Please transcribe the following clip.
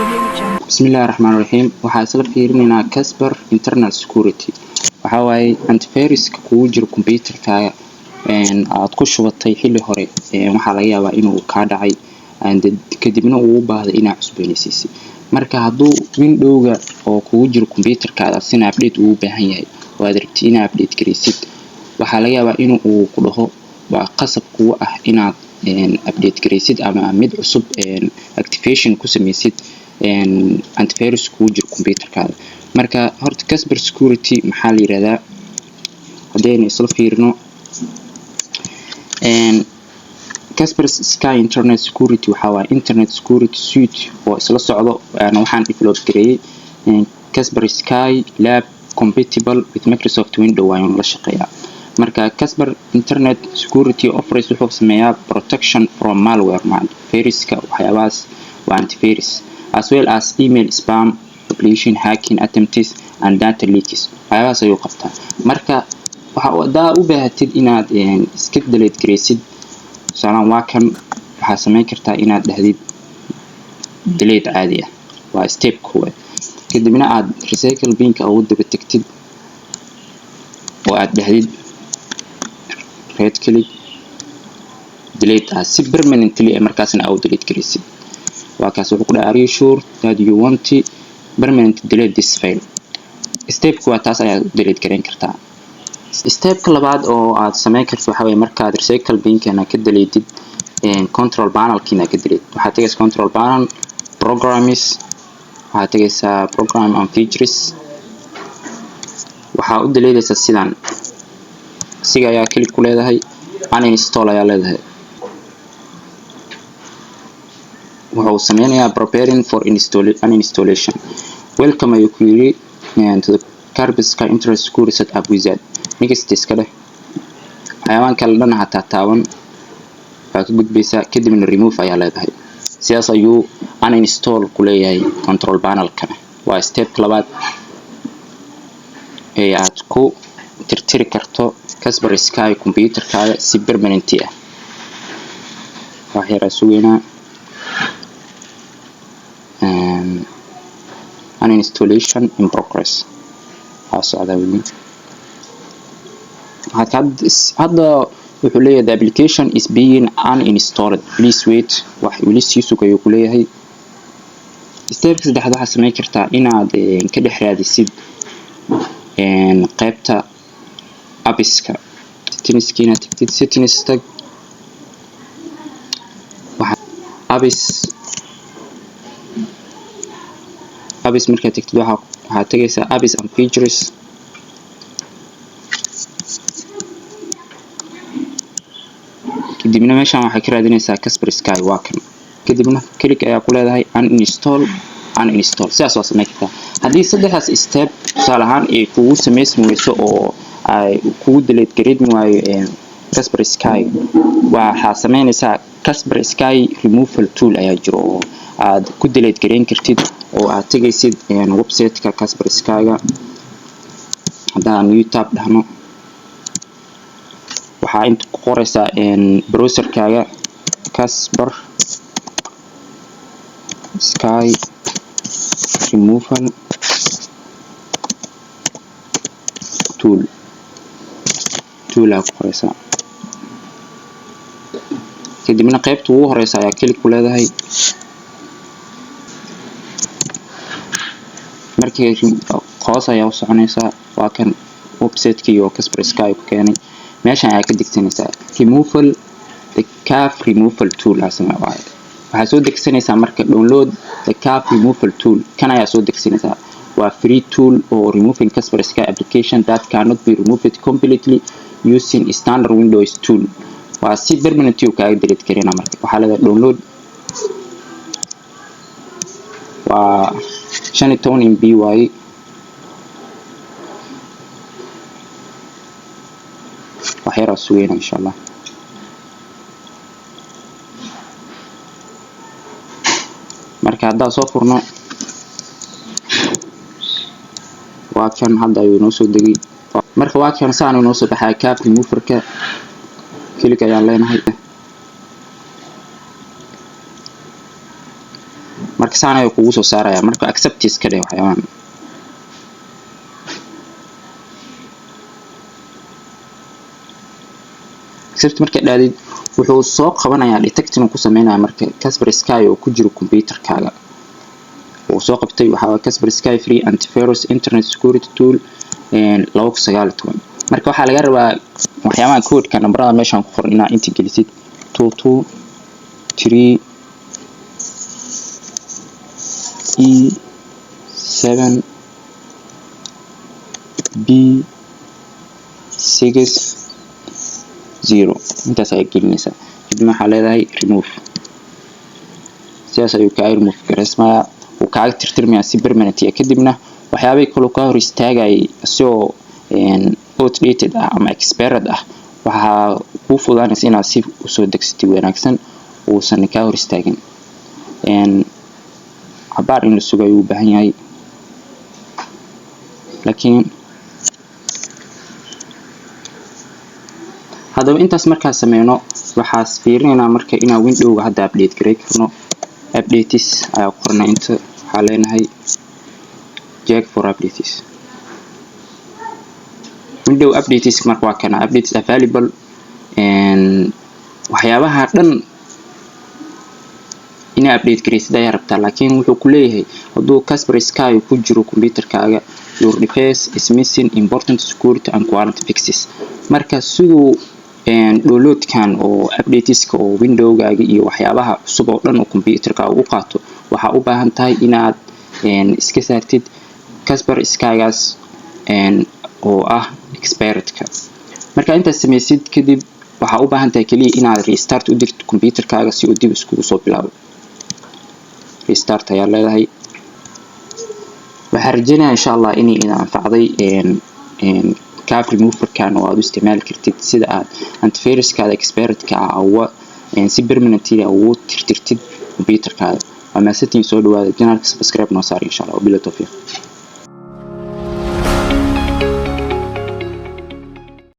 Bismillahi raxmaani raxiim. Waxaa isla fiirinaynaa Kasper Internet Security. Waxaa waaye antiviruska kugu jiro computerkaaga aad ku shubatay xilli hore. Waxaa laga yaabaa inuu kaa dhacay, kadibna uu u baahday inaad cusboonaysiisid. Marka hadduu windowga oo kugu jiro computerkaada sina update uu u baahan yahay oo aad rabtid inaad update garaysid, waxaa laga yaabaa in uu ku dhaho waa qasab kugu ah inaad update garaysid ama mid cusub activation ku sameysid antivirus kugu jiro computerkaada. Marka horta Kasper Security maxaa la yirahdaa? Haddaynu isla fiirino, Kasper Sky Internet Security waxaa waaye internet security suite oo isla socdo. Waxaan develop gareeyay Kasper Sky Lab, compatible with Microsoft Windows waaynu la shaqeeyaa. Marka Kasper Internet Security offers, wuxuu sameeyaa protection from malware, viruska, waxyaabahaas, waa antivirus, as well as email spam, population, hacking attempts and data leaks. Waxyaabahaas ayuu qabtaa. Marka waxa hadaa u baahatid inaad iska delete garaysid, tusaalaan waa kan, waxaa sameyn kartaa inaad dhahdid delete caadi ah, waa step koowaad. Kadibna aad recycle binka ugu daba tagtid oo aad dhahdid right click, delete ah, si permanently markaasna aa u delete garaysid. Waa kaas, wuxuu ku dhahay, "Are you sure that you want to permanent delete this file?" Stepka waa taas, ayaad u delete garayn kartaa. Stepka labaad oo aad sameyn karto waxaa weeye markaad recycle binkana ka deletid, control panelkiina ka delete. Waxaad tagaysaa control panel, programs, waxaad tagaysaa program and features. Waxaa u deleedaysaa sidan, isiga ayaa click ku leedahay, uninstall ayaa leedahay. Wuxuu sameynayaa preparing for uninstallation. "Welcome," ayuu ku yiri, "to the Kaspersky Internet Security Setup Wizard." Next iska dheh. Waxyaabahan kale dhan hataa taaban, waa ka gudbaysaa, kadibna remove ayaa leedahay. Sidaas ayuu uninstall ku leeyahay control panelkana. Waa stepka labaad ee aad ku tirtiri karto Kasper Sky computerkaaga si permanent ah. Wax yaraa sugeynaa. Uninstallation in progress, waa socdaa weli. Hadda wuxuu leeyahay, "The application is being uninstalled, please wait." Wax weli sii sugayuu ku leeyahay. Stepka saddexaad waxaad sameyn kartaa inaad ka dhex raadisid qaybta appska, settingska inaad tagtid. Settings tag, apps. Apps markaad tagtid, waxaad tagaysaa apps and features. Kadibna meeshaan waxaad ka raadinaysaa Kasper Sky, waa kan. Kadibna click ayaa ku leedahay, uninstall, uninstall. Sidaas waa sameyn kartaa. Haddii saddexdaas step tusaale ahaan ay kugu samaysmi weyso oo ay kugu delete gareydmi waayo Kasper Sky, waxaa sameynaysaa Kasper Sky removal tool ayaa jiro oo aad ku delete gareyn kartid, oo aad tegaysid website-ka Kasper Sky-ga. Haddaan new tab dhahno, waxaa inta ku qoraysaa browserkaaga Kasper Sky removal tool. Tool aa ku qoraysaa, kadibna qaybta ugu horeysa ayaa click ku leedahay. Markii hoos ayaa u soconaysaa, waa kan website-kii oo Kasper Sky ku keenay. Meeshan ayaa ka degsanaysaa removal, the CAF removal tool waaye. Waxaad soo degsanaysaa marka download the CAF removal tool, kan ayaa soo degsanaysaa. Waa free tool oo removing Kasper Sky application that cannot be removed completely using standard Windows tool. Waa si permanent uu kaaga delete karina. Marka waxaa leedahay download. Waa 15 MB waaye. Wax yaraa sugayna, insha Allah. Marka haddaan soo furno, waa kan, hadda ayuu inoo soo degay. Marka waa kan, saan inoo soo baxaya CAF removerka. Click ayaan leenahay. Marka Marka saan ayuu kugu soo saaraya. Marka accept iska dheh waxyaabahan. Accept marka dhaadid, wuxuu soo qabanayaa detecting ku sameynaya marka Kaspersky oo ku jiro computerkaaga. Uu soo qabtay waxaa Kaspersky Free Antivirus Internet Security Tool 2019. Marka waxaa laga rabaa waxyaabaha codeka, nambarada meeshaan ku qoran, inaa inta gelisid: 2 2 3 E 7 B 6 0. Intaas ayaa gelinaysaa. Kadibna waxaa leedahay remove. Sidaas ayuu kaaga remove gareysmayaa, uu kaaga tirtirmayaa si permanent ah. Kadibna waxyaabihii kaloo kaa hor istaagayay isagoo outdated ah ama expired ah, waxaa kuu fududaanaysa inaad si usoo degsatid wanaagsan, uusan kaa hor istaagin. Cabaar in la sugo ayuu u baahan yahay. Laakiin haddaba intaas markaa sameyno, waxaas fiirinaynaa marka inaan windowga hadda update garey karno. Updates ayaa ku qornay inta. Waxaa leenahay check for updates, window updates. Marka waa kana updates available. Waxyaabaha dhan inaa update gareysid ayaa rabtaa, laakiin wuxuu ku leeyahay hadduu Kaspersky ku jiro computerkaaga, your device is missing important security and quality fixes. Marka siduu downloadkan oo updateska oo windowgaaga iyo waxyaabaha cusub oo dhan oo computerkaaga u qaato, waxaa u baahan tahay inaad iska saartid Kasperskygaas oo ah expiredka. Marka intaad sameysid kadib, waxaa u baahan tahay keliya inaad restart u dirtid computerkaaga si uu dib iskugu soo bilaabo. Restart ayaa leedahay. Waxaan rajeynayaa, insha Allah, inay idin anfacday CAF removerkan oo aad u isticmaali kartid sida aad antiviruskaada expiredka ah uga si permanently ugu tirtirtid computerkaada. Waa mahadsantihiin. Soo dhawaada channelka, subscribe noo saar, insha Allah. Wabillahi tawfiiq.